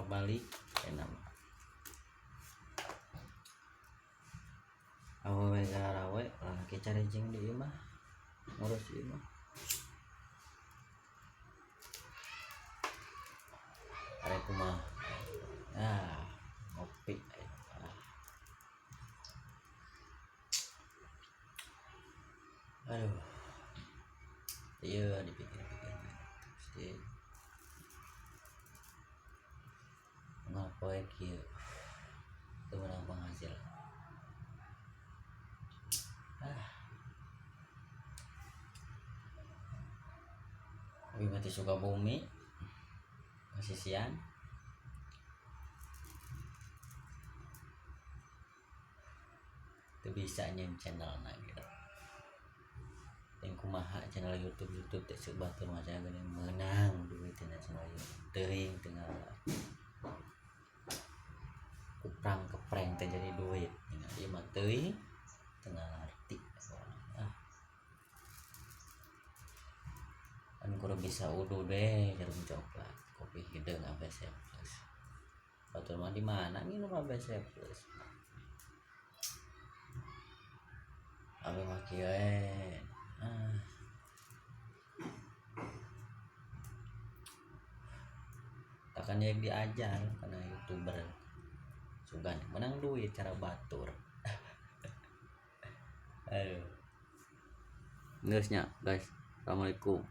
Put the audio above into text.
Pabalik enak mah. Awewe garawe lalaki carijing di imah ngurus imah. Arek kumaha? Ah, ngopi. Ah. Aduh. Iya dipikir-pikir sih. Ngapoe kieu teu meunang penghasilan. Ah. Abi mah ti Sukabumi pasisian teu bisa nyieun channelna gitu. Yang kumaha channel YouTube YouTube teh ceuk batur mah cenah geuning meunang duit tina channel YouTube teuing teu ngaran. Kuprang kepreng teh jadi duit tinggal ieu mah teuing teu ngarti. Ah. Kan kudu bisa uduh deh jarum coklat kopi hideung ABC plus. Batur mah di mana nginum ABC plus. Abi mah kieu we. Ah. Takkan yang diajar karena youtuber sugan menang duit cara batur. Aduh. Geus nya guys. Assalamualaikum.